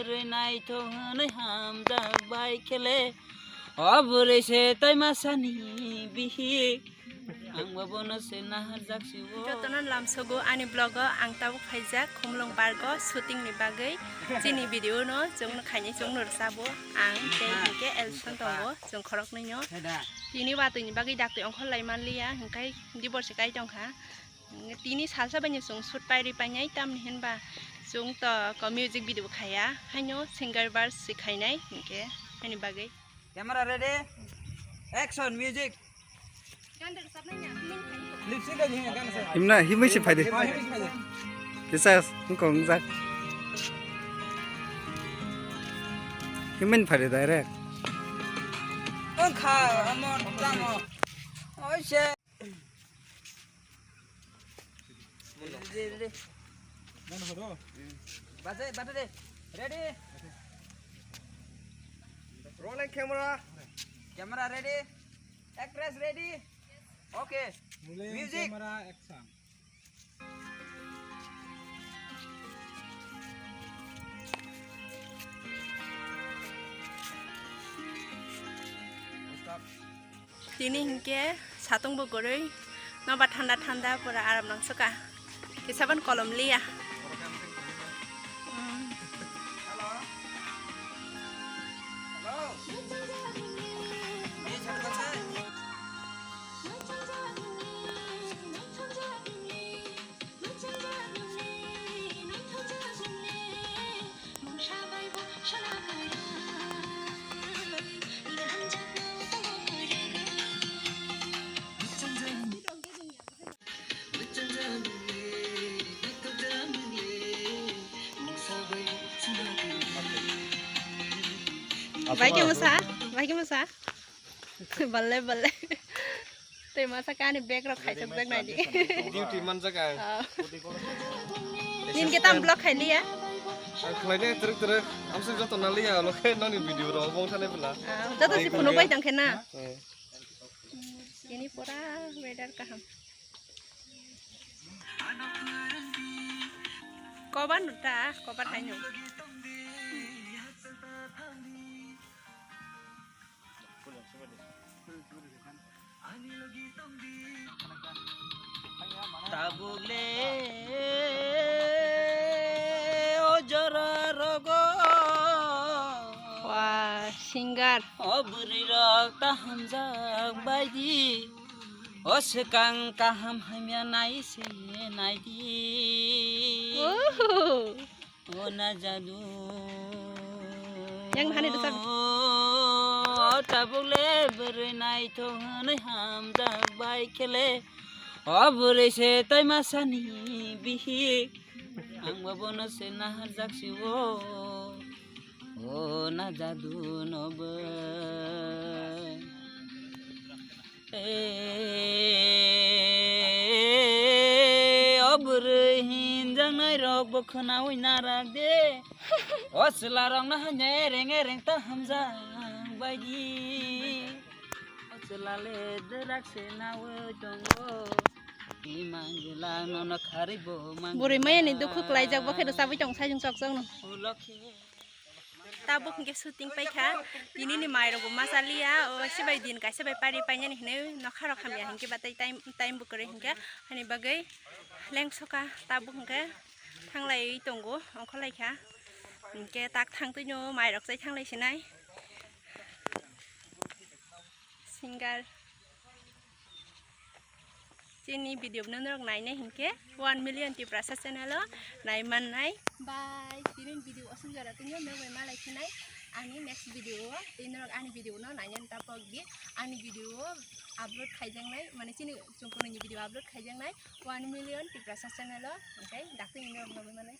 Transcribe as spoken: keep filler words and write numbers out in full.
Rwi naithok hwnwi hamjak bai khele, o bwrwi se tei masani bihik, ang bo bono se naharjak si o. Jotono lamsogo ani vlog o ang tabuk phaijak Khumulwng Park o shooting ni bagwi. Chini video no chwng no khainai chwng no rwchabo ang tei hinkhe Elson tongo chwng khoroknwi no. Tini watwi ni bagwi daktwi ongkhor lai manliya hinkhe dibor se kai tongkha. Tini salsa bai no chwng shoot pai rwi painai, tamni hinba chwng to ko music video khaiya, haino singer verse se khainai hinkhe, haini bagwi. Camera ready, action, music. Lip sync khe jing gan se. Himna, himwi se phaidi. Himwi se phaidi. Kisa, wngkong jak. Himwi phaidi direct. Wngkha, amo, tamo. Oi se. Ready, ready. Bate, bate de. Ready. Rolling camera. Camera ready. Actress ready. Okay. Rolling music. Camera, action. Stop. Tini hinkhe satung bo kwrwi, nobar thanda thanda pura aram nangsoka. Kisa ban kolom liya. Bai khe mosa, bai khe mosa. Balle, balle. Tei masa kani bag rok khaisok jak nai di. Duty manjak ang. Oh. Nin ke tam vlog khai liya. Ang khlai nai truk truk. Amsuk joto na liya, lo khe noni video rok bong thane bela. Ah, joto si phunuk bai tong khe na. Eh. Ini pura weather kaham. Kobar no ta, kobar hai no. Tabuk le o jora rogo. Wah, singer. O bwrwi rok ta hamjak bai di. O swkang kaham hamya nai se nai di. Woohoo. O na jadu. Yang hani rwchap. O tabuk le bwrwi naithok hwnwi hamjak bai khele. O bwrwi se tei masani bihik. Ang bo bono se naharjak si o. O na jadu no bo. E, o bwrwi hinjaknai rok bo khwnaui narak de. O chwla rok no hanya ereng ereng ta hamjak bai di. O chwla le dwrak se naui tongo. Imang jwla no no kharwi bo mang. Bwrwi maya ni dukhu kwlaijak bo khe rwchabwi tong sai chwng chok chok no. O lokhe. Tabuk hwnkhe shooting paikha, tini ni mai rok bo ma chaliya, o sibai din kaisa bai pari painani hinwi nokha rok hamya hinkhe batai time, time bo kwrwi hinkhe, hani bagwi lengsoka tabuk hwnkhe thanglaiwi tongo, ongkhorlaikha, hinkhe tak thangtwino mai rok chai thanglai sinai. Singer. Chini video no norok nainai hinkhe one million Tiprasa channel o nai mannai. Bye. Tini video aswk jora tini norok bai malai khinai. Ani next video o tei norok ani video no nainani tapok di. Ani video o upload khaijaknai, mane chini chumkuni ni video upload khaijaknai one million Tiprasa channel o. Hinkhe daktwini norok nogwi manai.